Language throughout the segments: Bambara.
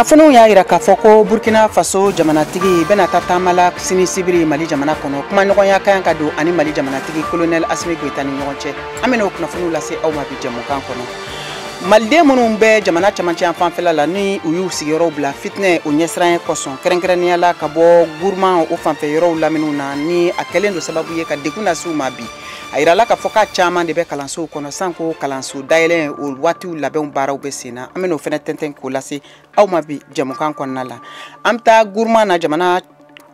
Kunnafoniw y'a jira k'a fɔ ko Burkina Faso jamanatigi bɛna taa taama la sini sibiri Mali jamana kɔnɔ. Kumaɲɔgɔnya ka kan ka don ani Mali jamanatigi Colonel Assimi Goïta ni ɲɔgɔn cɛ. An bɛna o kunnafoniw lase aw ma bi jɛmukan kɔnɔ. Maliden minnu bɛ jamana camancɛ yan fanfɛla la ni u y'u sigiyɔrɔw bila fitinɛ o ɲɛsiranɲɛ kosɔn, kɛrɛnkɛrɛnnenya la ka bɔ Gourma o fanfɛ yɔrɔw laminiw na, ni a kɛlen don sababu ye ka degun lase u ma bi. A yirala k'a fɔ k'a caman de bɛ kalansow kɔnɔ, sanko kalanso dayɛlɛ o waatiw labɛnw baaraw bɛ sen na. An bɛn'o fɛnɛ tɛntɛn k'o lase aw ma bi jɛmukan kɔnɔna la. An bɛ taa Gourma na jamana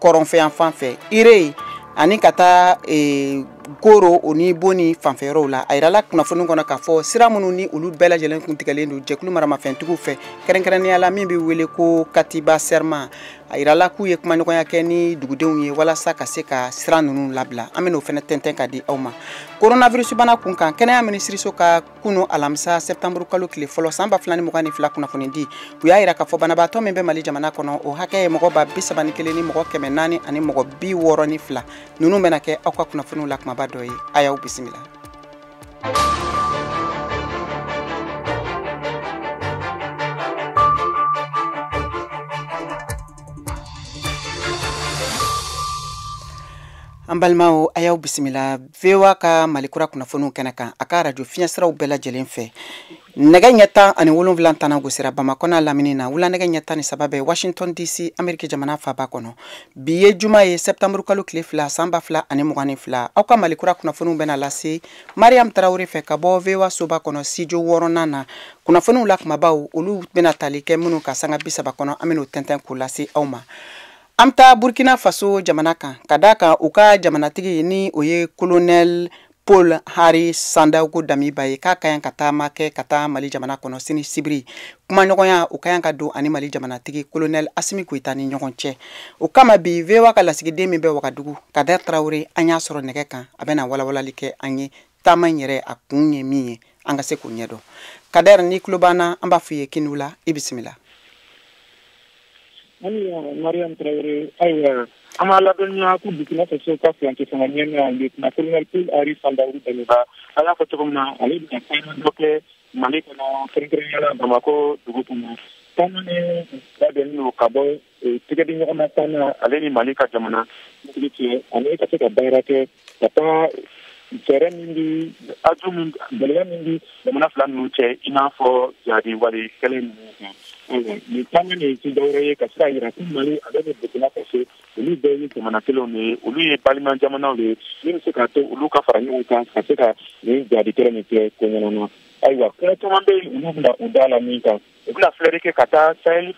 kɔrɔnfɛ yan fan fɛ, Ire ani ka taa Goro o ni Boni fanfɛ yɔrɔw la. A yirala kunnafoni kɔnɔ k'a fɔ sira minnu ni olu bɛɛ lajɛlen kun tigɛlen don jɛkulu maramafɛntigiw fɛ, kɛrɛnkɛrɛnnenya la min bɛ wele ko Katiba Serma. A yirala k'u ye kumaɲɔgɔnya kɛ ni dugudenw ye walasa ka se ka sira ninnu labila. An bɛn'o fɛnɛ tɛntɛn ka di aw ma. Coronavirus bana kun kan, kɛnɛya minisiriso ka kunu alamisa septembre kalo tile fɔlɔ san 2022 kunnafoni di, u y'a yira k'a fɔ banabaatɔ min bɛ Mali jamana kɔnɔ o hakɛ ye mɔgɔ 31 ni mɔgɔ 400 ani mɔgɔ 62. Ninnu bɛna kɛ aw ka kunnafoniw la kumaba dɔ ye. A y'aw bisimila. An balimaw, a y'aw bisimila VOA ka Mali kura kunnafoniw kɛnɛ kan a ka radio fiɲɛsiraw bɛɛ lajɛlen fɛ. Nɛgɛ ɲɛ 17 tana gosira Bamakɔ n'a lamini na, wula nɛgɛ ɲɛ 13 bɛ Washington DC, Ameriki jamana faaba kɔnɔ. Bi ye juma ye, septembre kalo tile 2 san 2022. Aw ka Mali kura kunnafoniw bɛna lase Mariam Traoré fɛ ka bɔ VOA soba kɔnɔ studio 6nan na. Kunnafoniw la kumabaw olu bɛna tali kɛ minnu ka sanga 30 kɔnɔ, an bɛn'o tɛntɛn k'o lase aw ma. An bɛ taa Burkina Faso jamana kan, ka d'a kan u ka jamanatigi ni o ye Colonel Paul Henri Sandaogo Damiba ye, k'a ka kan ka taama kɛ ka taa Mali jamana kɔnɔ sini sibiri. Kumaɲɔgɔnya o ka kan ka don ani Mali jamanatigi Colonel Assimi Goïta ni ɲɔgɔn cɛ. O kama bi VOA ka lasigiden min bɛ Wagadugu, Kader Traoré, an y'a sɔrɔ nɛgɛ kan, a bɛna walawalali kɛ an ye taama in yɛrɛ a kun ye min ye, an ka se k'o ɲɛdɔn. Kader, n'i tulo b'an na, an b'a f'i ye k'i ni wula, i bisimila. Mariam Traoré, ayiwa, an b'a ladɔnniya ko Burkina Faso ka furancɛ fanga ɲɛmaa lieutenant colonel Paul Henri Sandaogo Damiba, a y'a fɔ cogo min na, ale bɛna taama dɔ kɛ Mali kɔnɔ, kɛrɛnkɛrɛnnenya la Bamakɔ dugu kɔnɔ. Taama ni labɛnnen don ka bɔ tɛgɛdiɲɔgɔnma taama ale ni Mali ka jamana kuntigi cɛ, ani ka se ka baara kɛ ka taa fɛɛrɛ min bi aju min gɛlɛya min bi jamana fila ninnu cɛ, i n'a fɔ jadi wale kɛlɛ ninnu kan. Ayiwa, nin taama nin ti dɔwɛrɛ ye ka se k'a yira ko Mali ale ni Burkina Faso olu bɛɛ ye jamana kelenw de ye, olu ye balima jamanaw de ye min bɛ se k'a to olu ka fara ɲɔgɔn kan ka se ka nin jadi kɛlɛ nin kɛ ko ɲɛnama. Ayiwa, kuma caman bɛ yen olu bɛna u da la min kan, u bɛna filɛli kɛ ka taa Sahel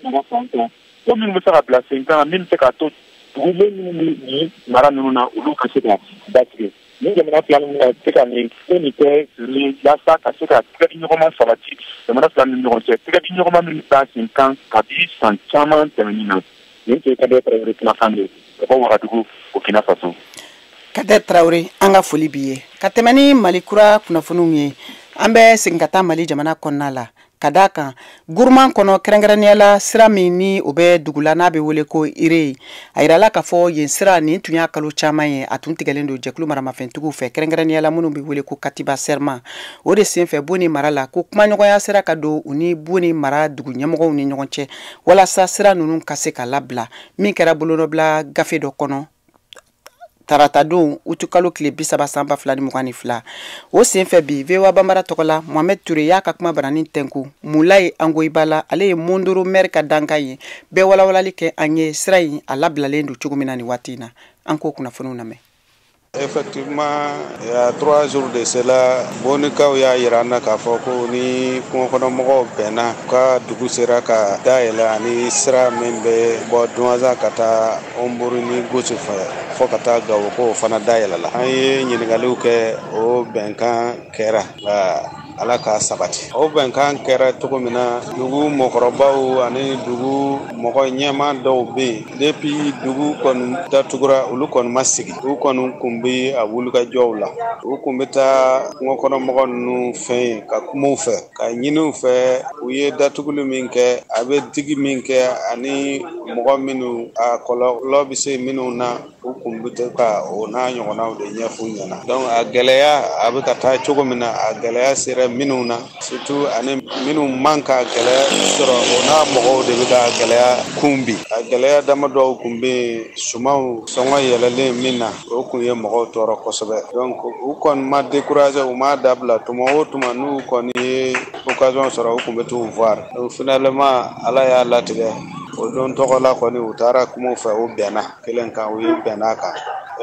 mara fan kan, ko minnu bɛ se ka bila sen kan min bɛ se k'a to duguden minnu bɛ nin mara ninnu na olu ka se ka basigi. Ni jamana fila ninnu ka se ka nin ko nin kɛ yaasa ka se ka tɛgɛdiɲɔgɔnma sabati jamana fila ni ɲɔgɔn cɛ, tɛgɛdiɲɔgɔnma min b'a sen kan kabi san caman tɛmɛnen na. Nin tun ye Kader Traoré kumakan de ye ka bɔ Wagadugu, Burkina Faso. Kader Traoré, an ka foli b'i ye. Ka tɛmɛ ni Mali kura kunnafoniw ye, an bɛ segin ka taa Mali jamana kɔnɔna la, ka d'a kan Gourma kɔnɔ, kɛrɛnkɛrɛnnenya la sira min ni o bɛ dugu la n'a bɛ wele ko Ire. A yirala k'a fɔ yen sira nin tun y'a kalo caman ye, a tun tigɛlen don jɛkulu maramafɛntigiw fɛ, kɛrɛnkɛrɛnnenya la minnu bɛ wele ko Katiba Serma. O de senfɛ Boni mara la, ko kumaɲɔgɔnya sera ka don u ni Boni mara dugu ɲɛmɔgɔw ni ɲɔgɔn cɛ walasa sira ninnu ka se ka labila, min kɛra bolonɔbila gafe dɔ kɔnɔ taratadon utukalo tile 30 san 2022. O senfɛ bi VOA Bambara tɔgɔ la, Mohamed Touré y'a ka kuma baranin tɛnku Mulayi Angoyibala, ale ye Mondoro maire ka dankan ye, bɛɛ walawalali kɛ an ye sira in a labilalen don cogo min na nin waati in na. An k'o kunnafoniw lamɛn. Effectivement, il y a 3 jours de cela, Bonikaw y'a yira an na k'a fɔ ko ni kungokɔnɔmɔgɔw bɛnna u ka dugu sera ka dayɛlɛ ani sira min bɛ bɔ Duwanza ka taa Onbori ni Gosi fɛ fo ka taa Gawo, k'o fana dayɛlɛla. An ye ɲininkaliw kɛ, o bɛnkan kɛra nka Ala k'a sabati. O bɛnkan kɛra cogo min na, dugu mɔgɔkɔrɔbaw ani dugu mɔgɔ ɲɛmaa dɔw bɛ yen, depuis dugu kɔni datugura olu kɔni ma sigi, u kɔni kun bɛ a wulikajɔw la, u kun bɛ taa kungokɔnɔmɔgɔ ninnu fɛ yen ka kuma u fɛ, ka ɲini u fɛ u ye datuguli min kɛ, a bɛ digi min kɛ ani mɔgɔ minnu a kɔlɔlɔ bɛ se minnu na, u kun bɛ to ka o n'a ɲɔgɔnnaw de ɲɛf'u ɲɛna. Donc a gɛlɛya a bɛ ka taa cogo min na, a gɛlɛya sera minnu na, surtout ani minnu man ka gɛlɛya sɔrɔ, o n'a mɔgɔw de bɛ ka gɛlɛya kun bi. A gɛlɛya dama dɔw kun bɛ yen, sumanw sɔngɔ yɛlɛlen min na, o kun ye mɔgɔw tɔɔrɔ kosɛbɛ. Donc u kɔni ma décourager, u m'a dabila. Tuma o tuma n'u kɔni ye occasion sɔrɔ, u kun bɛ t'u voir. Donc finalement Ala y'a latigɛ, o don tɔgɔ la kɔni u taara kumaw fɛ, u bɛnna kelen kan, u ye bɛnna kan,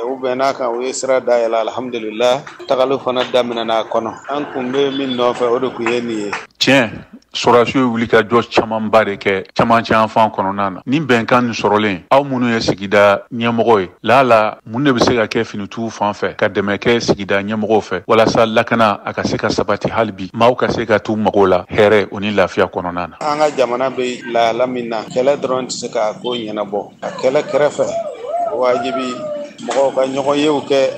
u bɛnna kan, u ye sira dayɛlɛ. Alhamdulillah, tagali fana daminɛna a kɔnɔ. An kun bɛ min nɔfɛ, o de kun ye nin ye. Tiɲɛ, sɔrɔdasiw ye wulikajɔ camanba de kɛ camancɛ yan fan kɔnɔna na. Ni bɛnkan nin sɔrɔlen, aw minnu ye sigida ɲɛmɔgɔ ye, laala mun de bɛ se ka kɛ finitigiw fan fɛ ka dɛmɛ kɛ sigida ɲɛmɔgɔw fɛ walasa lakana a ka se ka sabati, hali bi maaw ka se ka t'u mago la hɛrɛ o ni lafiya kɔnɔna na? An ka jamana bɛ lahala min na, kɛlɛ dɔrɔn tɛ se k'a ko ɲɛnabɔ. A kɛlɛ kɛrɛfɛ, wajibi mɔgɔw ka ɲɔgɔn yew kɛ,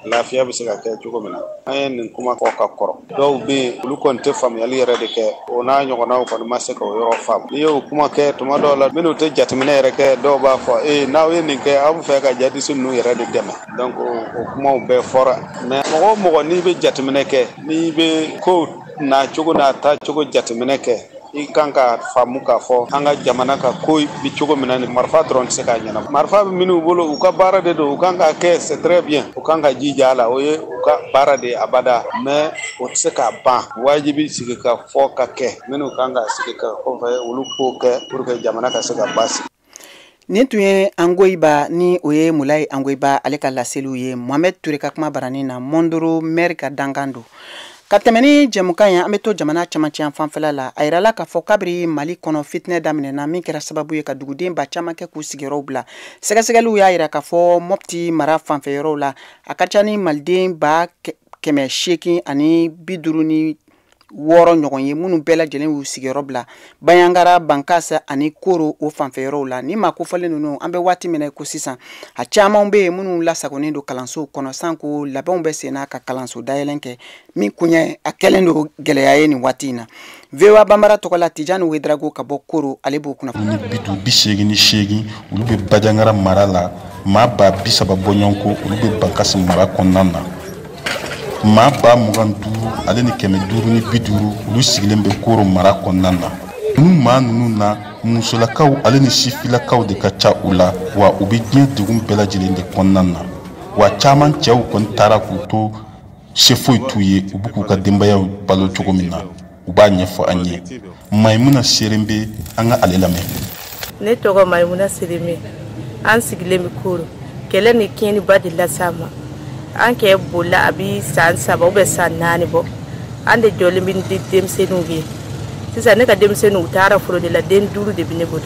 lafiya bɛ se ka kɛ cogo min na. An ye nin kuma kɔ ka kɔrɔ, dɔw bɛ yen, olu kɔni tɛ faamuyali yɛrɛ de kɛ, o n'a ɲɔgɔnnaw kɔni ma se k'o yɔrɔ faamu. N'i y'o kuma kɛ tuma dɔw la, minnu tɛ jateminɛ yɛrɛ kɛ, dɔw b'a fɔ ee, n'aw ye nin kɛ, aw bɛ fɛ ka jadisi ninnu yɛrɛ de dɛmɛ. Donc o kumaw bɛɛ fɔra. Mais mɔgɔ o mɔgɔ, n'i bɛ jateminɛ kɛ, n'i bɛ ko n'a cogo n'a taacogo jateminɛ kɛ, i kan ka faamu k'a fɔ an ka jamana ka ko bi cogo min na, ni marifa dɔrɔn tɛ se k'a ɲɛnabɔ. Marifa bɛ minnu bolo, u ka baara de don, u kan ka kɛ, c'est très bien, u kan ka jija a la, o ye u ka baara de ye abada, mais o tɛ se k'a ban. Wajibi sigi ka fɔ ka kɛ, minnu kan ka sigi ka kɔfɛ, olu k'o kɛ pour que jamana ka se ka basigi. Nin tun ye Angoyiba, ni o ye Mulayi Angoyiba, ale ka laseliw ye Mohamed Ture ka kuma baranin na. Mondoro maire ka dankan don. Ka tɛmɛ ni jɛmukan ye, an bɛ to jamana camancɛ fanfɛla la. A yirala k'a fɔ kabiri Mali kɔnɔ fitinɛ daminɛna, min kɛra sababu ye ka duguden ba caman kɛ k'u sigiyɔrɔw bila, sɛgɛsɛgɛliw y'a yira k'a fɔ Mopti mara fanfɛ yɔrɔw la, a ka ca ni maliden 856 ɲɔgɔn ye minnu bɛɛ lajɛlen y'u sigiyɔrɔ bila Bayangara, Bankasa ani Koro o fanfɛ yɔrɔw la. Ni maa kofɔlen ninnu, an bɛ waati min na ko sisan, a caman bɛ yen minnu lasagonnen don kalansow kɔnɔ, sanko labɛnw bɛ sen na ka kalanso dayɛlɛn kɛ, min kun a kɛlen don gɛlɛya ye nin waati in na. VOA Banbara tɔgɔ la, Tijani Wedrago ka bɔ Koro, ale b'o kunnafoni. Ni 588, olu bɛ Bajangara mara la. Maa 30,000 bɔɲɔgɔnko, olu bɛ Bankasi mara kɔnɔna na. Maa 25,550, olu sigilen bɛ Koro mara kɔnɔna na. Ninnu maa ninnu na, musolakaw ale ni sifilakaw de ka ca u la, wa u bɛ diɲɛ degun bɛɛ lajɛlen de kɔnɔna na. Wa caman cɛw kɔni taara k'u to, se foyi t'u ye, u bɛ k'u ka denbayaw balo cogo min na, u b'a ɲɛfɔ an ye. Mayimuna Serembe, an ka ale lamɛn. Ne tɔgɔ Mayimuna Serembe, an sigilen bɛ Koro. Kɛlɛ ni tiɲɛniba de las'an ma. An kɛ bolila a bi san 3 ou bien san 4 bɔ. An de jɔlen bɛ ni denmisɛnninw ye sisan. Ne ka denmisɛnninw, u taara foro de la, den 5 de bɛ ne bolo.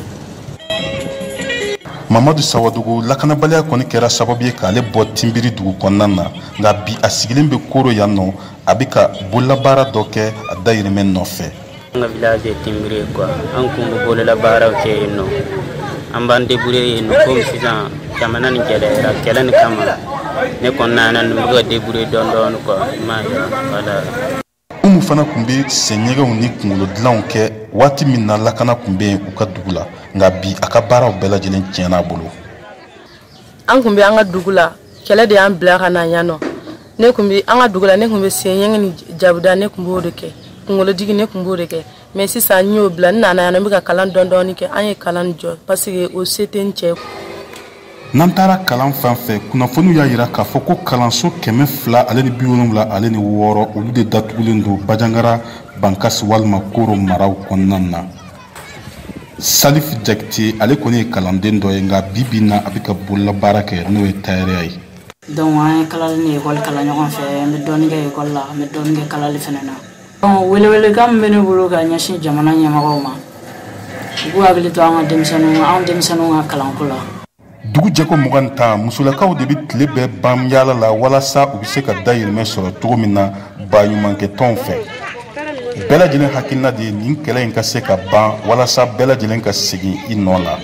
Mamadu Sawadogo, lakanabaliya kɔni kɛra sababu ye k'ale bɔ Tinbiri dugu kɔnɔna na, nka bi a sigilen bɛ Koro yan nɔ, a bɛ ka bololabaara dɔ kɛ a dayirimɛ nɔfɛ. An ka village ye Tinbiri ye quoi. An kun bɛ bololabaaraw kɛ yen nɔ, an b'an débrouiller yen nɔ. Komi sisan jamana nin gɛlɛyara kɛlɛ nin kama, ne kɔni nana nin bɛ ka débrouiller dɔɔni dɔɔni quoi, i m'a ye, voilà. Umu fana tun bɛ senɲɛgɛnw ni kunkolo dilanw kɛ waati min na lakana tun bɛ yen u ka dugu la, nka bi a ka baaraw bɛɛ lajɛlen tiɲɛna a bolo. An tun bɛ an ka dugu la, kɛlɛ de y'an bila ka na yan nɔ. Ne tun bɛ an ka dugu la, ne tun bɛ senɲɛgɛn ni jabuda, ne tun b'o de kɛ, kunkolodigi, ne tun b'o de kɛ. Mais sisan n y'o bila, n nana yan nɔ, n bɛ ka kalan dɔɔni dɔɔni kɛ. An ye kalan jɔ parce que o se tɛ n cɛ. N'an taara kalan fan fɛ, kunnafoniw y'a yira k'a fɔ ko kalanso 276, olu de datugulen don Bajangara, Bankasi walima Koro maraw kɔnɔna na. Salif Jakite, ale kɔni ye kalanden dɔ ye, nka bi bi na a bɛ ka bololabaara kɛ, n'o ye tayɛriya ye. Donc an ye kalali ni ekɔli kalan ɲɔgɔn fɛ. N bɛ dɔɔni kɛ ekɔli la, n bɛ dɔɔni kɛ kalali fɛnɛ na. Donc welewelekan min bɛ ne bolo ka ɲɛsin jamana ɲɛmɔgɔw ma, u k'u hakili to an ka denmisɛnninw, anw denmisɛnninw ka kalanko la. Dugu jɛko 10, musolakaw de bɛ tile bɛɛ ban yaala la walasa u bɛ se ka dayirimɛ sɔrɔ cogo min na baɲumankɛtɔnw fɛ. Bɛɛ lajɛlen hakilina de ye nin kɛlɛ in ka se ka ban walasa bɛɛ lajɛlen ka segin i nɔ la.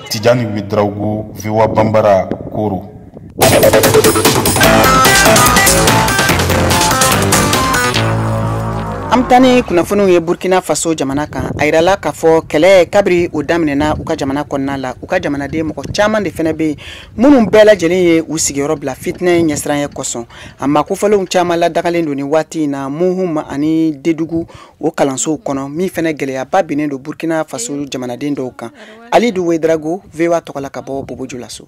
Tijani Wedraogo, VOA Banbara, Koro. An bɛ taa ni kunnafoniw ye Burkina Faso jamana kan. A yirala k'a fɔ kɛlɛ kabiri o daminɛna u ka jamana kɔnɔna la, u ka jamanaden mɔgɔ caman de fana bɛ yen minnu bɛɛ lajɛlen ye u sigiyɔrɔ bila fitinɛ ɲɛsiranɲɛ kosɔn. A maa kofɔlenw caman ladagalen don nin waati in na Muhum ani Dedugu o kalansow kɔnɔ, min fana gɛlɛyaba binnen don Burkina Faso jamanaden dɔw kan. Alidu Wedrago, VOA tɔgɔ la ka bɔ Bobo Julaso.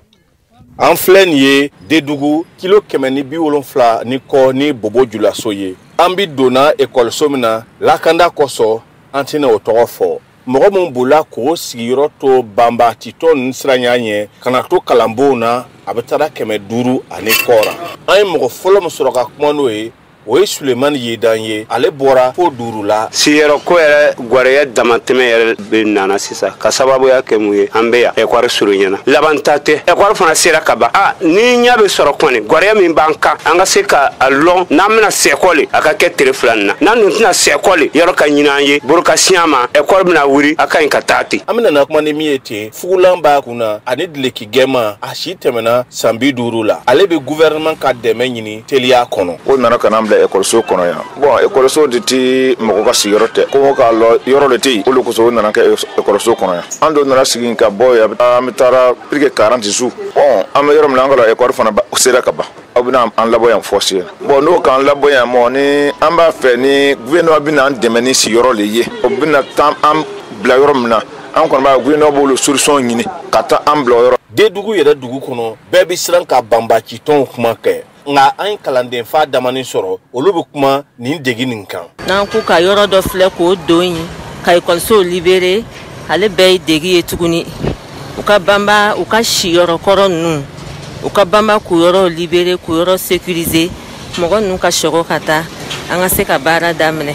An filɛ nin ye Dedugu, kilo 170 ni kɔ ni Bobo Julaso ye. An bi donna ekɔliso min na lakanda kosɔn, an tɛna o tɔgɔ fɔ. Mɔgɔ min bolila k'o sigiyɔrɔ to banbaatitɔ ninnu siranya ɲɛ ka na to kalanbonw na, a bɛ taara 500 ani kɔ ra. An ye mɔgɔ fɔlɔ min sɔrɔ ka kuma n'o ye, o ye Sulemani Yedan ye. Ale bɔra ko 5 la. Siyɔrɔ ko yɛrɛ gwɛrɛya damatɛmɛ yɛrɛ bɛ nana sisan ka sababuya kɛ mun ye, an bɛ yan ɛkwari surunyana, laban ta tɛ, ɛkwari fana sera ka ban. A ni ɲɛ bɛ sɔrɔ kɔni, gwɛrɛya min b'an kan, an ka se ka a lɔn n'an bɛna sɛkɔli, a ka kɛ tere 2 na, n'an dun tɛna sɛkɔli, yɔrɔ ka ɲini an ye, bolo ka siɲɛ ma, ɛkwari bɛna wuri, a ka ɲi ka taa ten. An bɛna na kuma ni min ye ten, fugulan b'a kun na ani dileki gɛma, a si tɛmɛna san 50 la. Ale bɛ gouvernement ka dɛmɛ ɲini teliya kɔnɔ. O nana ka n'an bila ekɔliso kɔnɔ yan. Bon, ekɔliso de ti mɔgɔ ka sigiyɔrɔ tɛ, ko k'a lɔ yɔrɔ de tɛ yen, olu kosɔn o nana kɛ ekɔliso kɔnɔ yan. An dɔw nana sigi ka bɔ yan, an bɛ taara plus que 40 jours. Bon, an bɛ yɔrɔ min na, an ka lɔ ekɔli fana sera ka ban. Aw bɛna an labɔ yan forcé. Bon, n'o k'an labɔ yan mɔ, ni an b'a fɛ ni gouvernement bɛna an dɛmɛ ni sigiyɔrɔ le ye, o bɛna taa an bila yɔrɔ min na, an kɔni b'a gouvernement b'olu solution ɲini ka taa an bila o yɔrɔ. Dedugu yɛrɛ dugu kɔnɔ, bɛɛ bɛ siran ka banbacitɔnw kuma kɛ, nka an ye kalanden fa damani sɔrɔ, olu bɛ kuma nin degi nin kan. N'an ko ka yɔrɔ dɔ filɛ k'o don yen ka ekɔlisow libere, ale bɛɛ ye degi ye tuguni. U ka banba u ka siyɔrɔ kɔrɔ ninnu, u ka banba k'u yɔrɔ libere, k'u yɔrɔ sécuriser, mɔgɔ ninnu ka sɔgɔ ka taa, an ka se ka baara daminɛ.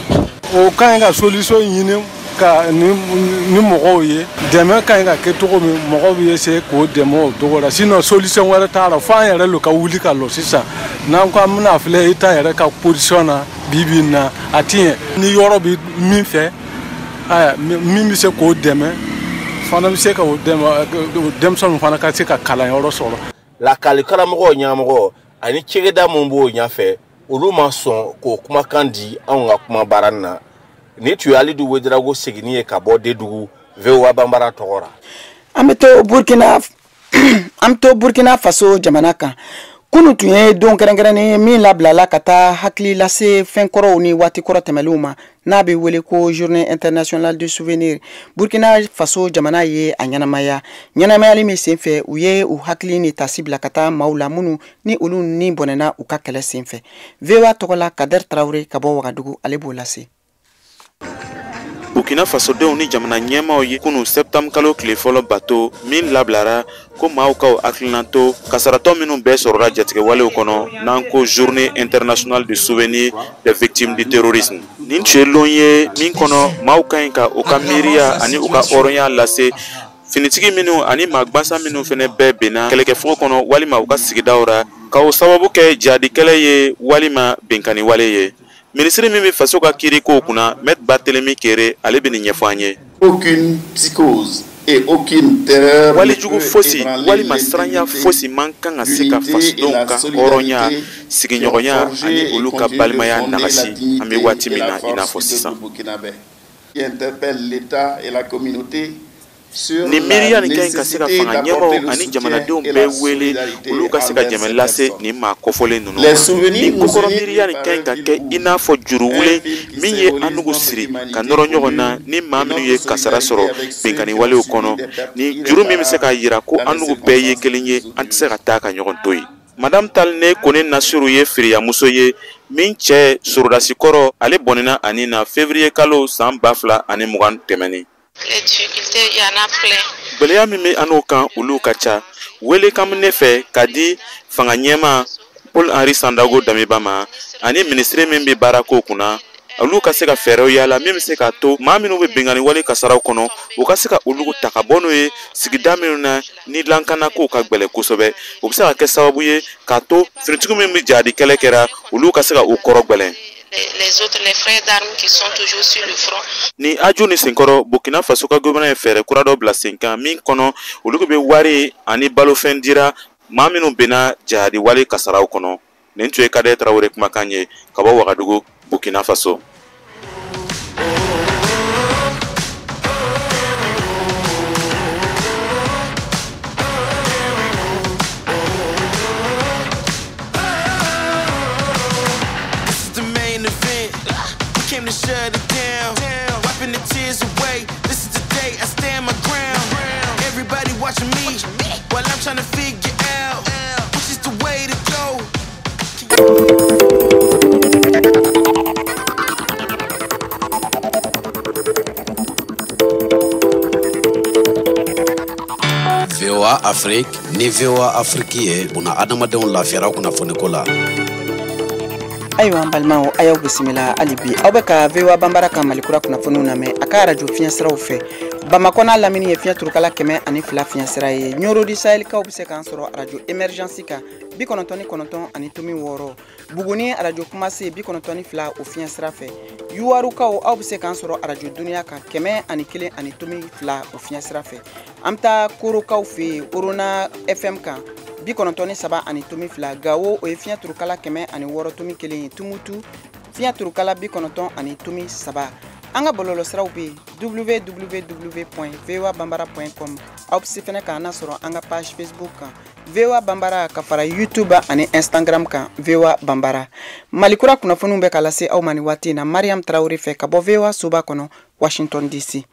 O ka ɲi ka solution ɲini ka ni mɔgɔw ye, dɛmɛ ka ɲi ka kɛ cogo min, mɔgɔw bɛ se k'o dɛmɛ o cogo la. Sinon solution wɛrɛ t'a la, fo an yɛrɛ lo ka wuli ka lɔ sisan. N'an ko an bɛna filɛ État yɛrɛ ka position na bi bi in na, a ti ɲɛ. Ni yɔrɔ bɛ min fɛ, min bɛ se k'o dɛmɛ fana bɛ se ka o dɛmɛ, denmisɛnninw fana ka se ka kalanyɔrɔ sɔrɔ. Lakali karamɔgɔ ɲɛmɔgɔ ani cɛkɛda min b'o ɲɛfɛ, olu ma sɔn k'o kumakan di anw ka kuma baara na. Ni tun ye Alidu Wedrago seginni ye ka bɔ Dedugu, VOA Banbara tɔgɔ la. An bɛ to Burkina Faso jamana kan. Kunu tun ye don kɛrɛnkɛrɛnnen ye min labilala ka taa hakili lase fɛnkɔrɔw ni waati kɔrɔ tɛmɛlenw ma, n'a bɛ wele ko Journée internationale du souvenir. Burkina Faso jamana ye a ɲɛnamaya. Ɲɛnamayali min senfɛ, u ye u hakili ni tasi bila ka taa maaw la minnu ni olu ni bɔnɛna u ka kɛlɛ senfɛ. VOA tɔgɔ la, Kader Traoré ka bɔ Wagadugu, ale b'o lase. Burkina Fasodenw ni jamana ɲɛmaaw ye kunu septembre kalo tile fɔlɔ bato min labilara ko maaw k'aw hakilina to kasaratɔ minnu bɛɛ sɔrɔla jatigɛwalew kɔnɔ, n'an ko Journée internationale du souvenir des victimes du terrorisme. Nin tun ye lon ye min kɔnɔ maaw ka ɲi ka u ka miiriya ani u ka hɔrɔnya lase finitigi minnu ani maa gwansan minnu fɛnɛ bɛɛ benna kɛlɛkɛfogo kɔnɔ walima u ka sigidaw ra, k'o sababu kɛ jihadikɛlɛ ye walima binkanniwale ye. Minisiri min bɛ faso ka kiiri kow kunna, Maître Barthélemy Kéré, ale bɛ nin ɲɛfɔ an ye. Aucune psychose et aucune terreur. Walejugu fosi walima siranya fosi man kan ka se ka fasodenw ka hɔrɔnya, sigiɲɔgɔnya ani olu ka balimaya nagasi an bɛ waati min na i n'a fɔ sisan. Interpelle l'État et la communauté. Nin miiriya nin ka ɲi ka se ka fanga ɲɛmaaw ani jamanadenw bɛɛ wele olu ka se ka dɛmɛ lase nin maa kofɔlen ninnu ma. Nin kokɔrɔ miiriya nin ka ɲi ka kɛ i n'a fɔ juruwulen min ye an nugu siri ka nɔrɔ ɲɔgɔn na ni maa minnu ye kasara sɔrɔ binkanni walew kɔnɔ. Nin juru min bɛ se k'a jira ko an nugu bɛɛ ye kelen ye, an tɛ se ka taa ka ɲɔgɔn to yen. Madame Talne Kone Nasiru ye firiyamuso ye min cɛ sɔrɔdasi kɔrɔ, ale bɔnɛna ani na février kalo san 2020 tɛmɛnen. Les difficultés, il y en a plein. Gɛlɛya min bɛ an n'o kan, olu ka ca. Welekan bɛ ne fɛ ka di fanga ɲɛmaa Paul Henri Sandaogo Damiba ma ani minisiri min bɛ baara kow kunna, olu ka se ka fɛɛrɛw yaala min bɛ se k'a to maa minnu bɛ binkanni wale kasaraw kɔnɔ, u ka se ka olu ta ka bɔ n'o ye sigida minnu na ni lankanakow ka gɛlɛn kosɛbɛ. O bɛ se ka kɛ sababu ye k'a to finitigiw min bɛ jihadi kɛlɛ kɛra, olu ka se ka u kɔrɔ gɛlɛn. Les autres, les frères d'armes qui sont toujours sur le front. Ni aju ni senkɔrɔ, Burkina Faso ka gouvernement ye fɛɛrɛ kura dɔ bila sen kan min kɔnɔ olu bɛ wari ani balofɛn dira maa minnu benna jihadi wale kasaraw kɔnɔ. Nin tun ye Kader Traoré kumakan ye ka bɔ Wagadugu, Burkina Faso. VOA Afrique ni VOA Afrique ye buna adamadenw lafiyara kunnafoniko la. Ayiwa, an balimaw, a y'aw bisimila hali bi. Aw bɛ ka VOA Banbara ka Malikura kunnafoniw lamɛn a ka arajo fiɲɛsiraw fɛ. Bamakɔ n'a lamini ye fiɲɛ turukala 102 fiɲɛsira ye. Ɲoro di Sahelikaw bɛ se k'an sɔrɔ arajo Emergence kan 99.6. Buguni, arajo Kumase 92 o fiɲɛsira fɛ. Yuwarukaw, aw bɛ se k'an sɔrɔ arajo Duniya kan 101.2 o fiɲɛsira fɛ. An bɛ taa Korokaw fɛ yen, Orona FM kan 93.2. Gawo, o ye fiɲɛ turukala 106.1 ye. Tumutu, fiɲɛ turukala 90.3. An ka bɔlɔlɔsiraw bɛ yen, www.voabambara.com. Aw bɛ se fɛnɛ k'an sɔrɔ an ka page Facebook kan, VOA Banbara, ka fara YouTube ani Instagram kan, VOA Banbara. Malikura kunnafoniw bɛ ka lase aw ma ni waati in na Mariam Tarawele fɛ ka bɔ VOA soba kɔnɔ, Washington DC.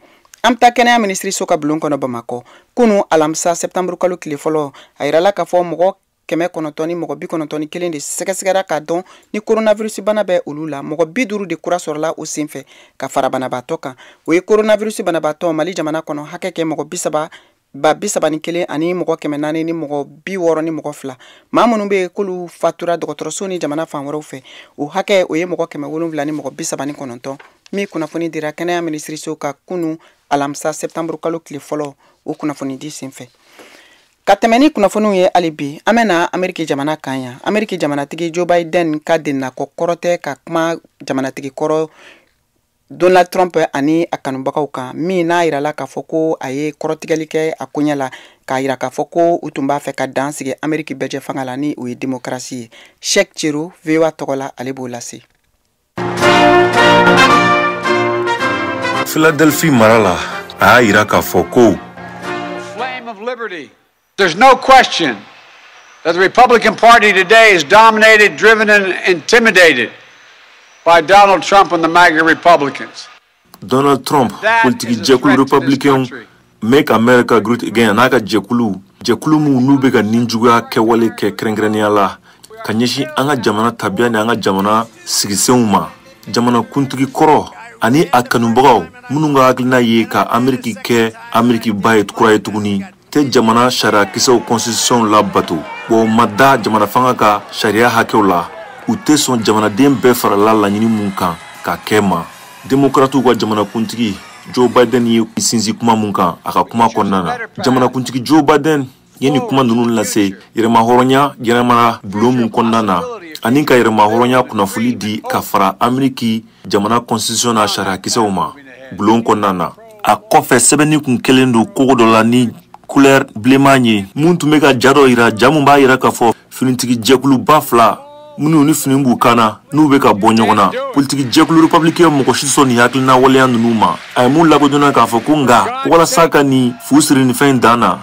An bɛ taa kɛnɛya minisiriso ka bulon kɔnɔ Bamakɔ. Kunu alamisa, sɛptanburu kalo tile fɔlɔ, a yirala k'a fɔ mɔgɔ 991 de sɛgɛsɛgɛra k'a dɔn ni coronavirus bana bɛ olu la. Mɔgɔ 50 de kura sɔrɔla o senfɛ ka fara banabaatɔ kan. O ye coronavirus banabaatɔ Mali jamana kɔnɔ hakɛ kɛ mɔgɔ bisaba ba bisaba ni kelen ani mɔgɔ 400 ni mɔgɔ 62. Maa minnu bɛ yen k'olu fatura dɔgɔtɔrɔso ni jamana fan wɛrɛw fɛ, o hakɛ o ye mɔgɔ 739. Min kunnafoni dira kɛnɛya minisiriso ka kunu alamisa, sɛptanburu kalo tile fɔlɔ, o kunnafoni di senfɛ. Ka tɛmɛ ni kunnafoniw ye hali bi, an bɛna Ameriki jamana kan yan. Ameriki jamanatigi Joe Biden ka dennakɔ kɔrɔ tɛ ka kuma jamanatigi kɔrɔ Donald Trump ani a kanubagaw kan, min n'a yirala k'a fɔ ko a ye kɔrɔtigɛli kɛ a koɲɛ la, k'a yira k'a fɔ ko u tun b'a fɛ ka dan sigi Ameriki bɛɛjɛ fanga la, ni o ye demokarasi ye. Cheick Chero, VOA tɔgɔ la, ale b'o lase. Philadelphie mara la, a y'a yira k'a fɔ ko There's no question that the Republican Party today is dominated, driven, and intimidated by Donald Trump and the MAGA Republicans. Donald Trump, politiki jɛkulu Republicain Make America Great Again n'a ka jɛkulu, jɛkulu minnu n'u bɛ ka ninjuguya kɛwale kɛ, kɛrɛnkɛrɛnnenya la ka ɲɛsin an ka jamana tabiya ni an ka jamana sigisenw ma, jamana kuntigi kɔrɔ ani a kanubagaw minnu ka hakilina ye ka Ameriki kɛ Ameriki ba ye kura ye tuguni, tɛ jamana sariyakisɛw, constitution labato wa. U ma da jamana fanga ka sariya hakɛw la. U tɛ sɔn jamanaden bɛɛ farala laɲini mun kan ka kɛ ma. Demokratiw ka jamanakuntigi Joe Biden ye sinsin kuma mun kan a ka kuma kɔnɔna na, jamanakuntigi Joe Biden ye nin kuma ninnu lase yɛrɛmahɔrɔnya ɲɛnamaya bulon mun kɔnɔna na, ani ka yɛrɛmahɔrɔnya kunnafoni di ka fara Ameriki jamana constitution n'a sariyakisɛw ma bulon kɔnɔna na. A kɔfɛ, sɛbɛnni kun kɛlen don kogo dɔ la ni couleur bilenman ye, mun tun bɛ ka ja dɔ yira, ja mun b'a yira k'a fɔ finitigi jɛkuluba fila minnu ni fini b'u kan na, n'u bɛ ka bɔ ɲɔgɔn na. Politiki jɛkulu républicain mɔgɔ si sɔn nin hakilina waleya ninnu ma. A ye mun lakodɔnna k'a fɔ ko nka walasa ka nin fu siri nin fɛn dan na,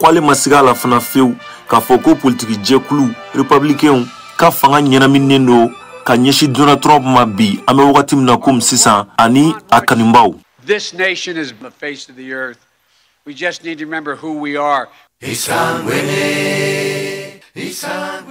k'ale ma siga a la fana fewu k'a fɔ ko politiki jɛkulu républicain ka fanga ɲɛnaminen don ka ɲɛsin Donald Trump ma bi, an bɛ wagati min na komi sisan, ani a kanubaw. This nation is the face of the earth. We just need to remember who we are.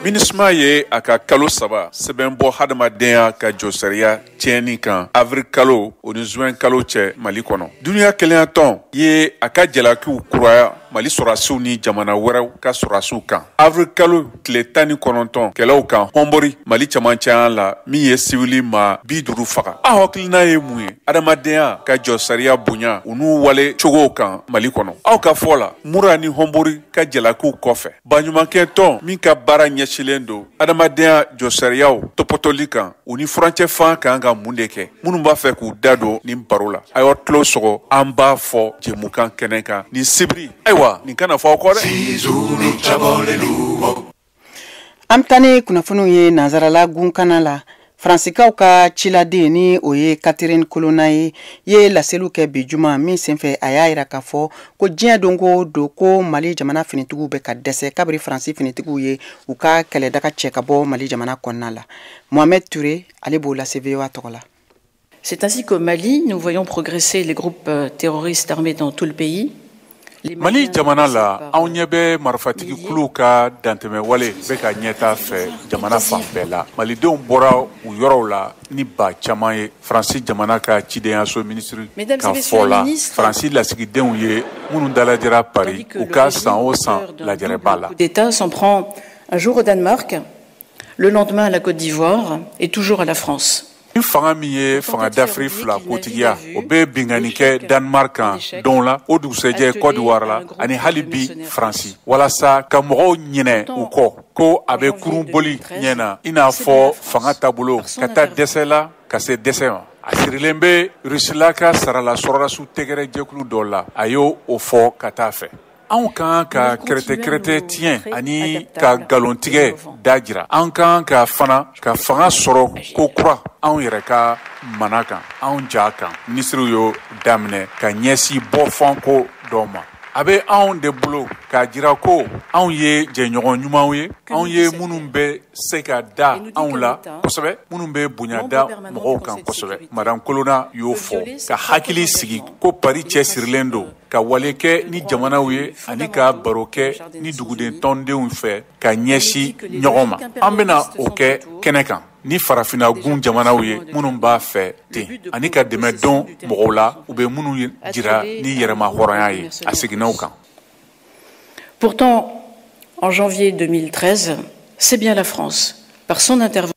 MINUSMA ye a ka kalo 3 sɛbɛn bɔ hadamadenya ka jɔsariya tiɲɛni kan avril kalo o ni juin kalo cɛ Mali kɔnɔ. Duniya kelenyatɔn ye a ka jalakiw kuraya Mali sɔrɔdasiw ni jamana wɛrɛw ka sɔrɔdasiw kan avril kalo tile 19 kɛlɛw kan Hɔnbori, Mali camancɛya la, min ye siwili ma 50 faga. Aw hakilina ye mun ye adamadenya ka jɔsariya bonya u n'u wale cogow kan Mali kɔnɔ? Aw ka fɔ la, Mura ni Hɔnbori ka jalakiw kɔfɛ, baɲumankɛ tɔn min ka baara ɲɛsilen don adamadenya jɔsariyaw tɔpɔtɔli kan, u ni furancɛ fan kan ka mun de kɛ? Minnu b'a fɛ k'u da don nin baro la, a y'aw tulo sɔgɔ, an b'a fɔ jɛmukan kɛnɛ kan nin sibiri. Ayiwa, nin kana fɔ aw kɔ dɛ. An bɛ taa ni kunnafoniw ye nansarala gunkana la. Faransikaw ka ciladen, ni o ye Catherine Colonna ye, ye laseliw kɛ bi juma min senfɛ, a y'a yira k'a fɔ ko diɲɛ don ko don ko Mali jamana finitigiw bɛ ka dɛsɛ kabiri Faransi finitigiw ye u ka kɛlɛdaga cɛ ka bɔ Mali jamana kɔnɔna la. Mohamed Touré, ale b'o lase VOA tɔgɔ la. C'est ainsi qu'au Mali, nous voyons progresser les groupes terroristes armés dans tout le pays. Mali jamana la, anw ɲɛ bɛ marifatigi kuluw ka dantɛmɛwale bɛ ka ɲɛta fɛ jamana fan bɛɛ la. Malidenw bɔra u yɔrɔw la ni ba caman ye. Faransi jamana ka cidenyaso minisiri ka fɔ la, Faransi lasigidenw ye minnu dalajɛra Paris u ka san o san lajɛrɛba la. D'État s'en prend un jour au Danemark, le lendemain à la Côte d'Ivoire et toujours à la France. Ni fanga min ye fanga dafiri fila kotigiya, o bɛ binkanni kɛ Danemark kan don la, o dugusɛjɛ Côte d'Ivoire la, ani hali bi Faransi, walasa ka mɔgɔw ɲinɛ u kɔ ko a bɛ kurun boli ɲɛ na, i n'a fɔ fanga taabolo ka taa dɛsɛ la ka se dɛsɛ ma. A sirilen bɛ Rusila ka sarala sɔrɔdasiw tɛgɛrɛ jɛkulu dɔ la, a y'o fɔ ka taa fɛ. Anw kan ka kɛrɛtɛ-kɛrɛtɛ tiɲɛ ani ka nkalontigɛ da jira. An kan ka fana ka fanga sɔrɔ ko kura anw yɛrɛ ka mana kan, anw ja kan. Minisiriw y'o daminɛ ka ɲɛsin bɔfanko dɔ ma. A bɛ anw de bolo k'a jira ko anw ye jɛɲɔgɔn ɲumanw ye, anw ye minnu bɛ se ka da anw la kosɛbɛ, minnu bɛ bonya da mɔgɔw kan kosɛbɛ. Madame Colonna y'o fɔ ka hakili sigi ko Paris cɛsirilen don ka wale kɛ ni jamanaw ye ani ka baro kɛ ni duguden tɔndenw fɛ ka ɲɛsin ɲɔgɔn ma. An bɛna o kɛ kɛnɛ kan ni farafinna gun jamanaw ye minnu b'a fɛ ten, ani ka dɛmɛ don mɔgɔw la u bɛ minnu jira ni yɛrɛma hɔrɔnya ye, a seginna o kan. Pourtant, en janvier 2013, c'est bien la France, par son intervention.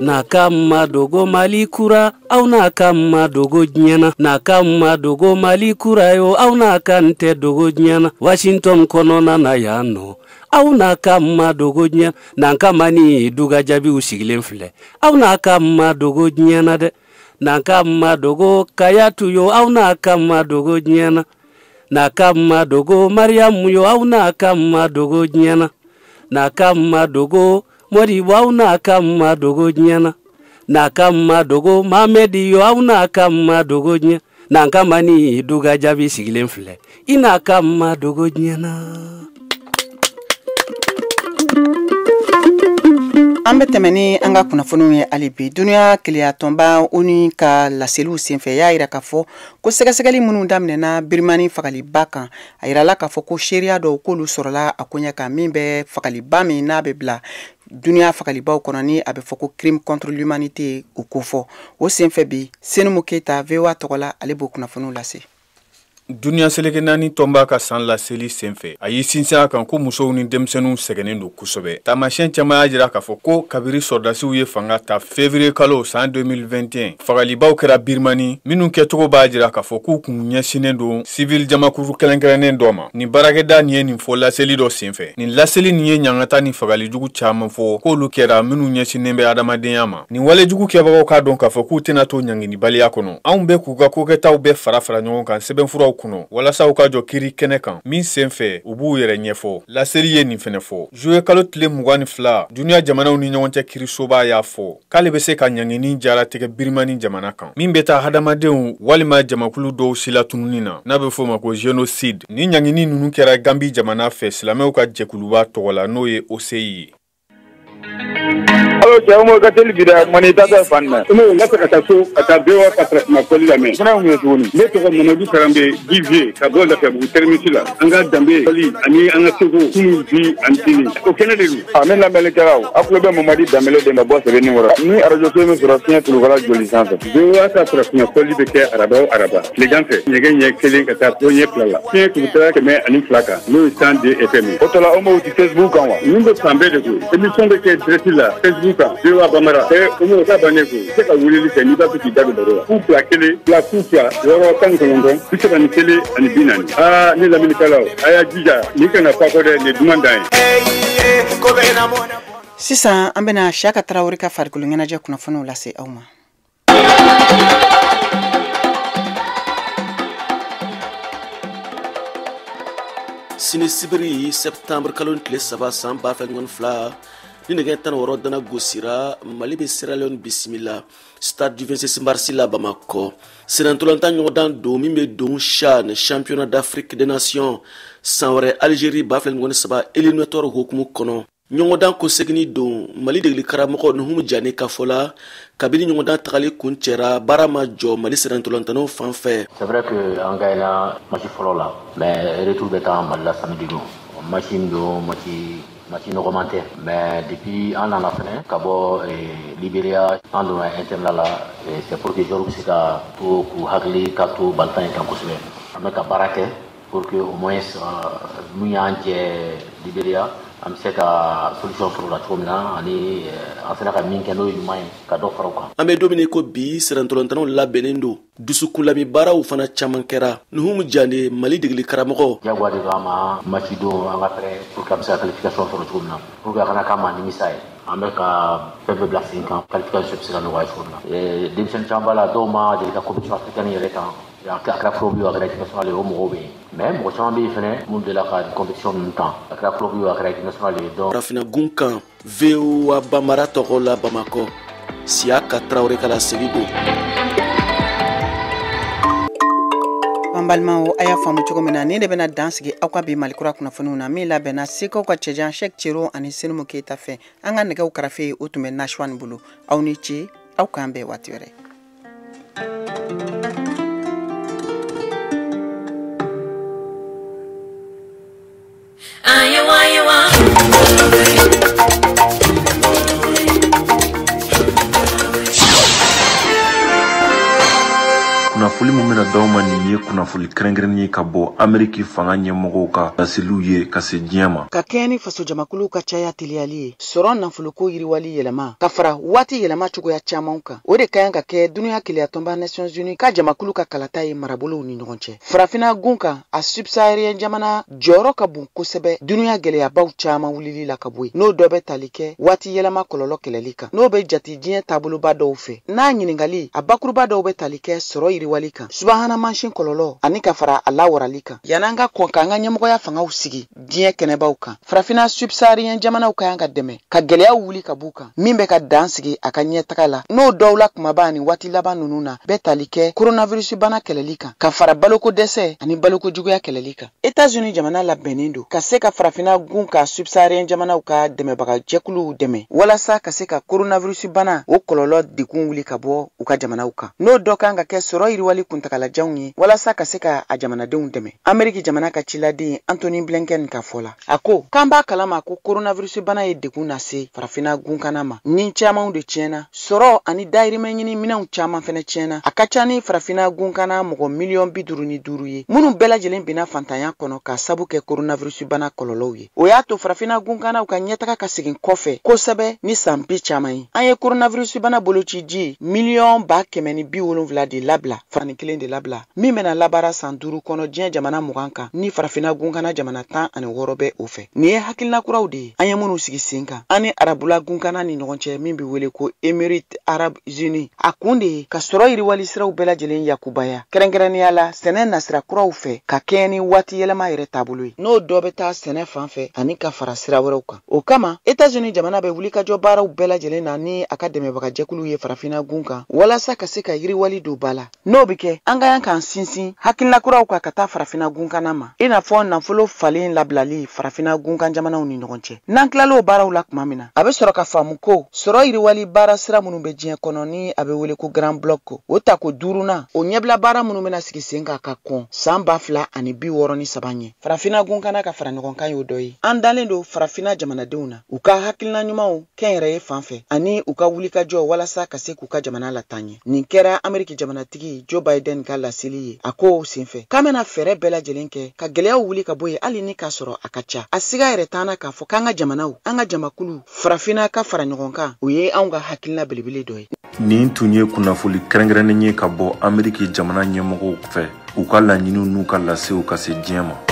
N'a ka ma dogo Mali kura, aw n'a ka ma dogo diɲɛ na. N'a ka ma dogo Mali kura yo, aw n'a ka n tɛ dogo diɲɛ na. Washington kɔnɔna na yan nɔ, aw n'a ka ma dogo diɲɛ. N'an ka ma ni duga jaabiw sigilen filɛ, aw n'a ka ma dogo diɲɛ na dɛ. N'an ka ma dogo Kayatu yo, aw n'a ka ma dogo diɲɛ na. N'a ka ma dogo Mariamu yo, aw n'a ka ma dogo diɲɛ na. N'a ka ma dogo Modibo, aw n'a ka ma dogo diɲɛ na. N'a ka ma dogo Mamedi yo, aw n'a ka ma dogo diɲɛ. N'an ka ma ni duga jaabi sigilen filɛ, i n'a ka ma dogo diɲɛ na. An bɛ tɛmɛ ni an ka kunnafoniw ye hali bi. Duniya keleya tɔnba ONU ka laseliw senfɛ y'a jira k'a fɔ ko sɛgɛsɛgɛli minnu daminɛna Birimani fagaliba kan, a yirala k'a fɔ ko seereya dɔw k'olu sɔrɔla a koɲɛ kan min bɛ fagaliba min n'a bɛ bila duniya fagalibaw kɔnɔ ni a bɛ fɔ ko crime contre l'humanité, o kofɔ. O senfɛ bi, Senumu Keyita VOA tɔgɔ la, ale b'o kunnafoniw lase. Duniya seleke naani tɔnba ka san laseli senfɛ, a y'i sinsin a kan ko musow ni denmisɛnninw sɛgɛnnen don kosɛbɛ. Taamasiyɛn caman y'a jira k'a fɔ ko kabiri sɔrɔdasiw ye fanga ta février kalo san 2021, fagalibaw kɛra Birmani minnu kɛcogo b'a jira k'a fɔ k'u kun ɲɛsinnen don civil jamakuru kɛrɛnkɛrɛnnen dɔ ma. Nin baarakɛda nin ye nin fɔ laseli dɔ senfɛ. Nin laseli nin ye ɲangata ni fagalijugu caman fɔ k'olu kɛra minnu ɲɛsinnen bɛ adamadenya ma. Nin walejugu kɛbagaw k'a dɔn k'a fɔ k'u tɛna to ɲanginibaliya kɔnɔ. Anw bɛ k'u ka kokɛtaw bɛɛ fara fara ɲɔgɔn kan sɛbɛnfuraw kɔnɔ walasa u ka jɔ kiri kɛnɛ kan min senfɛ u b'u yɛrɛ ɲɛfɔ. Laseli ye nin fɛnɛ fɔ. Juillet kalo tile 22, duniya jamanaw ni ɲɔgɔn cɛ kirisoba y'a fɔ k'ale bɛ se ka ɲangini jaratigɛ Birimani jamana kan min bɛ taa hadamadenw walima jamakulu dɔw silatununi na, n'a bɛ f'o ma ko génocide. Ni ɲangini ninnu kɛra Gambi jamana fɛ silamɛw ka jɛkuluba tɔgɔ la, n'o ye OCI ye. Allo cɛ, Umaru ka teli bi dɛ, mani ta tɛ fan mɛn. Umaru, n ka fɛ ka taa so ka taa VOA ka farafinna fɔli lamɛn. Fana ye mun ye tuguni? Ne tɔgɔ Mamadu Karanbe Divier ka bɔ Lafiyabugu terminus la. An ka danbe fɔli ani an ka seko kunu bi ani sini. O kɛnɛ de don. A ne lamɛnnikɛlaw, aw tulo bɛ Mamadi Danbele de ma bɔ Sɛbɛnni kɔrɔ. Ni arajo so min sɔrɔ fiɲɛ tulukala joli sanfɛ. VOA ka farafinna fɔli bɛ kɛ araba o araba tilegan fɛ nɛgɛ ɲɛ 1 ka taa fo ɲɛ 2 la. Fiɲɛ tulukala 102 kan, n'o ye 102 FM ye. O tɔ la Umaru ti Facebook kan wa? Ninnu bɛ fan bɛɛ de koyi. Émission bɛ kɛ direct la Facebook kan VOA Bambara. Umaru ta bannen koyi. I bɛ se ka weleli kɛ n'i b'a fɛ k'i da don baro la. 0 2 1 2 0 6 19 31 40. Aa ne lamɛnnikɛlaw, a y'a jija nin kana fa kɔ dɛ, nin ye duman dan ye. Sisan an bɛna Siyaka Tarawele ka farikolo ɲɛnajɛ kunnafoniw lase aw ma. Sini sibiri septembre kalo tile 3 san 2022, ni nɛgɛ 16 dana gosira, Mali bɛ Sierra Leone bisimila stade du 26 mars la Bamakɔ. Senatɔlɔntan ɲɔgɔndan don min bɛ don CHAN, championnat d'Afrique des nations, san wɛrɛ Algérie 2023 éliminatoire hukumu kɔnɔ. Ɲɔgɔndan kɔseginni don Mali degeli karamɔgɔ Nuhumu Jane ka fɔ la, kabini ɲɔgɔndan tagali kun cɛra, baara ma jɔ Mali sennantolatannaw fan fɛ. C'est vrai que an gagnera match fɔlɔ la, mais retour bɛ taa Mali la samedi don. Match in don, match nɔgɔman tɛ, mais depuis an nana fɛnɛ ka bɔ Libéria, an donna internat la, c'est pour que joueurs bɛ se ka to k'u hakili ka to balontan in kan kosɛbɛ. An bɛ ka baara kɛ pour que au moins mun y'an jɛ Libéria, an bɛ se ka solution sɔrɔ o la cogo min na, ani an sera ka min kɛ n'o ye ɲuman ye, ka dɔ fara o kan. An bɛ don min ko bi, sennantolatannaw labɛnnen don, dusukunlami baaraw fana caman kɛra. Nuhumu Jane, Mali degeli karamɔgɔ. Diyagoya de don an ma match don, an ka prêt pour que an bɛ se ka qualification sɔrɔ cogo min na, pour que a kana k'an ma nimisa ye. An bɛ ka fɛn bɛɛ bila sen kan, qualification bɛ se ka nɔgɔya cogo min na. Denmisɛnnin caman b'a la, dɔw ma deli ka compétition africaine yɛrɛ kan. A kɛra club ye, a kɛra équipe nationale ye, o mɔgɔw bɛ yen. Mais mɔgɔ caman bɛ yen fɛnɛ minnu delila ka compétition ninnu tan, a kɛra club ye, a kɛra équipe nationale ye. Donc Farafinna gun kan, VOA Bambara tɔgɔ la Bamakɔ, Siyaka Tarawele ka laseli don. An balimaw, a y'a faamu cogo min na, nin de bɛna dan sigi aw ka bi Malikura kunnafoniw na, min labɛnna Sekaw ka cɛjan Sɛk Cero ani Senumu Keyita fɛ. An ka nɛgɛw karafe, o tun bɛ Nasuwan bolo. Aw ni ce, aw k'an bɛn waati wɛrɛ. Kunnafoli min bɛna d'aw ma nin ye kunnafoli kɛrɛnkɛrɛnnen ye ka bɔ Ameriki fanga ɲɛmɔgɔw ka laseliw ye ka se diɲɛ ma. Ka kɛɲɛ ni fasojamakuluw ka caya teliyali ye, sɔrɔ nafoloko yiriwali yɛlɛma ka fara waati yɛlɛma cogoya caman kan, o de ka kan ka kɛ dunuya keleyatɔnba Nations Unies ka jamakulu ka kalata ye marabolow ni ɲɔgɔn cɛ. Farafinna gun kan, a subsaharien jamana jɔyɔrɔ ka bon kosɛbɛ dunuya gɛlɛyabaw caman wulili la ka bɔ yen, n'o dɔ bɛ tali kɛ waati yɛlɛma kɔlɔlɔ kɛlɛli kan, n'o bɛ jate diɲɛ taaboloba dɔw fɛ. N'a ɲininkali a bakuruba dɔw bɛ tali kɛ sɔrɔ yiriwali kan, subahana mansin kɔlɔlɔ ani ka fara a lawarali kan. Yan'an ka kɔn k'an ka ɲɛmɔgɔya fangaw sigi diɲɛ kɛnɛbaw kan, farafinna subsaharien jamanaw ka kan ka dɛmɛ ka gɛlɛyaw wuli ka b'u kan, min bɛ ka dan sigi a ka ɲɛtaga la, n'o dɔw la kumaba ni waati laban ninnu na bɛ tali kɛ coronavirus bana kɛlɛli kan, ka fara baloko dɛsɛ ani baloko juguya kɛlɛli kan. États-Unis jamana labɛnnen don ka se ka farafinna gun ka subsaharien jamanaw ka dɛmɛbaga jɛkuluw dɛmɛ walasa ka se ka coronavirus bana o kɔlɔlɔ degun wuli ka bɔ u ka jamanaw kan, n'o dɔ kan ka kɛ sɔrɔ yiriwali kuntagalajanw ye walasa ka se ka a jamanadenw dɛmɛ. Ameriki jamana ka ciladen Anthony Blinken ka fɔ la, a ko k'an b'a kalama ko coronavirus bana ye degun lase farafinna gunkana ma, ni camanw de tiɲɛna, sɔrɔ ani dayirimɛ ɲini minɛnw caman fɛnɛ tiɲɛna. A ka ca ni farafinna gunkana mɔgɔ 55 miliyɔn ye, minnu bɛɛ lajɛlen binna fantanya kɔnɔ k'a sabu kɛ coronavirus bana kɔlɔlɔw ye. O y'a to farafinna gunkanaw ka ɲɛtaga ka segin kɔfɛ kosɛbɛ ni san bi caman ye. An ye coronavirus bana boloci ji 170 miliyɔn de labila, fani kelen de labila, min bɛna labaara san 5 kɔnɔ diɲɛ jamana 20 kan, ni farafinna gunkana jamana 16 bɛ o fɛ. Nin ye hakilina kuraw de ye an ye minnu sigi sen kan an ni arabula gunkana ni ɲɔgɔn cɛ, min bɛ wele ko Émirats Arabes Unis. A kun de ye ka sɔrɔ yiriwali siraw bɛɛ lajɛlen yakubaya, kɛrɛnkɛrɛnnenya la sɛnɛ nasira kuraw fɛ, ka kɛɲɛ ni waati yɛlɛma yɛrɛ taabolo ye, n'o dɔ bɛ taa sɛnɛ fan fɛ ani ka fara sira wɛrɛw kan. O kama, États-Unis jamana bɛ wulikajɔ baaraw bɛɛ lajɛlen na ni a ka dɛmɛbagajɛkuluw ye farafinna gun kan, walasa ka se ka yiriwali don ba la. N'o bɛ kɛ, an ka kan k'an sinsin hakilina kuraw kan ka taa farafinna gunkana ma, i n'a fɔ nafolo falen labilali farafinna gunkan jamanaw ni ɲɔgɔn cɛ. N'an tilal'o baaraw la tuma min na, a bɛ sɔrɔ ka faamu ko sɔrɔ yiriwali baara sira minnu bɛ diɲɛ kɔnɔ, ni a bɛ wele ko Grand Bloc, o tako duurunan, o ɲɛbila baara minnu bɛna sigi sen kan ka kɔn san 2063 ɲɛ, farafinna gunkana ka fara ɲɔgɔn kan y'o dɔ ye. An dalen don farafinna jamanadenw na, u ka hakilina ɲumanw kɛnyɛrɛye fan fɛ ani u ka wulikajɔ walasa ka se k'u ka jamana lataa ɲɛ. Nin kɛra Ameriki jamanatigi Joe Biden ka laseli ye. A ko senfɛ k'an bɛna fɛɛrɛ bɛɛ lajɛlen kɛ ka gɛlɛyaw wuli ka bɔ yen, hali ni k'a sɔrɔ a ka ca. A siga yɛrɛ t'an na k'a fɔ k'an ka jamanaw, an ka jamakulu farafinna ka fara ɲɔgɔn kan, o ye anw ka hakilina belebele dɔ ye. Nin tun ye kunnafoli kɛrɛnkɛrɛnnen ye ka bɔ Ameriki jamana ɲɛmɔgɔw fɛ, u ka laɲiniw n'u ka lasew ka se diɲɛ ma.